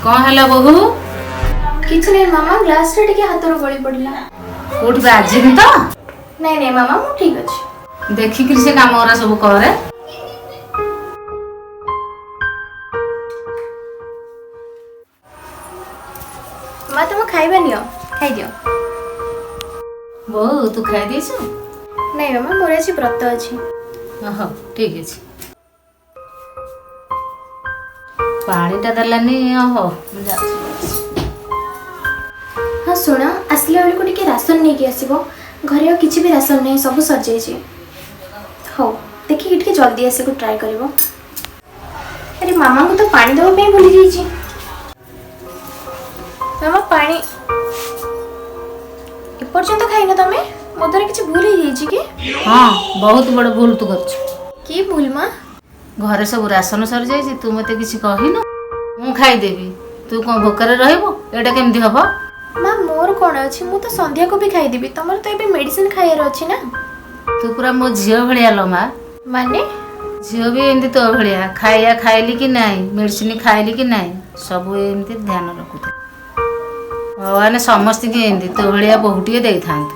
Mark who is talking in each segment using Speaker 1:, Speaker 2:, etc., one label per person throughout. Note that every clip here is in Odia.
Speaker 1: କଣ ହେଲା ବୋହୂ?
Speaker 2: କିଛି ନାହିଁ ମାମା, ଗ୍ଲାସଟା ଟିକେ ହାତରୁ ଗଳି ପଡ଼ିଲା।
Speaker 1: କୋଉଠି ବାଜିନି ତ?
Speaker 2: ନାଇଁ ନାଇଁ ମାମା, ମୁଁ ଠିକ ଅଛି।
Speaker 1: ଦେଖିକିରି ସେ କାମ ଗୁରା ସବୁ କରେ।
Speaker 2: ମା, ତମ ଖାଇବା ନିଅ, ଖାଇଦିଅ।
Speaker 1: ବୋହୂ, ତୁ ଖାଇ ଦେଇଛୁ?
Speaker 2: ନାଇଁ ମାମା, ମୋର ଆଜି ବ୍ରତ ଅଛି।
Speaker 1: ଓହୋ, ଠିକ ଅଛି। ପାଣିଟା ଦେଲାନି। ଓହୋ, ମୁଁ ଯାଉଛି।
Speaker 2: ହଁ ଶୁଣ, ଆସିଲା ବେଳକୁ ଟିକେ ରାସନ ନେଇକି ଆସିବ। ଘରେ ଆଉ କିଛି ବି ରାସନ ନାହିଁ, ସବୁ ସରିଯାଇଛି। ହଉ, ଦେଖିକି ଟିକେ ଜଲ୍ଦି ଆସିବାକୁ ଟ୍ରାଏ କରିବ। ଆରେ, ମାମାଙ୍କୁ ତ ପାଣି ଦେବା ପାଇଁ ଭୁଲି ଯାଇଛି। ମାମା, ପାଣି। ଏପର୍ଯ୍ୟନ୍ତ ଖାଇନ ତମେ? ମୋ ଦ୍ୱାରା କିଛି ଭୁଲ ହେଇଯାଇଛି କି?
Speaker 1: ହଁ, ବହୁତ ବଡ ଭୁଲ ତୁ କରିଛୁ।
Speaker 2: କି ଭୁଲ ମା?
Speaker 1: ଘରେ ସବୁ ରାସନ ସରିଯାଇଛି, ତୁ ମତେ କିଛି କହିନୁ। ମୁଁ ଖାଇଦେବି, ତୁ କଣ ଭୋକରେ ରହିବୁ? ଏଇଟା କେମିତି ହବ?
Speaker 2: ମା, ମୋର କ'ଣ ଅଛି, ମୁଁ ତ ସନ୍ଧ୍ୟାକୁ ବି ଖାଇଦେବି। ତମର ତ ଏବେ ମେଡିସିନ ଖାଇବାର ଅଛି ନା।
Speaker 1: ତୁ ପୁରା ମୋ ଝିଅ ଭଳିଆ ଲୋ ମା।
Speaker 2: ମାନେ?
Speaker 1: ଝିଅ ବି ଏମିତି ତୋ ଭଳିଆ, ଖାଇବା ଖାଇଲି କି ନାହିଁ, ମେଡିସିନ ଖାଇଲି କି ନାହିଁ, ସବୁ ଏମିତି ଧ୍ୟାନ ରଖୁଥିଲା। ଭଗବାନ ସମସ୍ତଙ୍କୁ ଏମିତି ତୋ ଭଳିଆ ବୋହୂଟିଏ ଦେଇଥାନ୍ତୁ।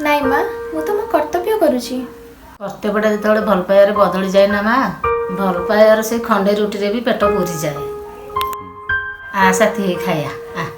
Speaker 2: ନାଇଁ ମା, ମୁଁ ତ ମୋ କର୍ତ୍ତବ୍ୟ କରୁଛି।
Speaker 1: କର୍ତ୍ତବ୍ୟଟା ଯେତେବେଳେ ଭଲ ପାଇବାରେ ବଦଳି ଯାଏ ନା ମା, ଭଲ ପାଇବାର ସେଇ ଖଣ୍ଡେ ରୁଟିରେ ବି ପେଟ ପୁରିଯାଏ। ଆ, ସାଥୀ ହେଇ ଖାଇବା ଆ।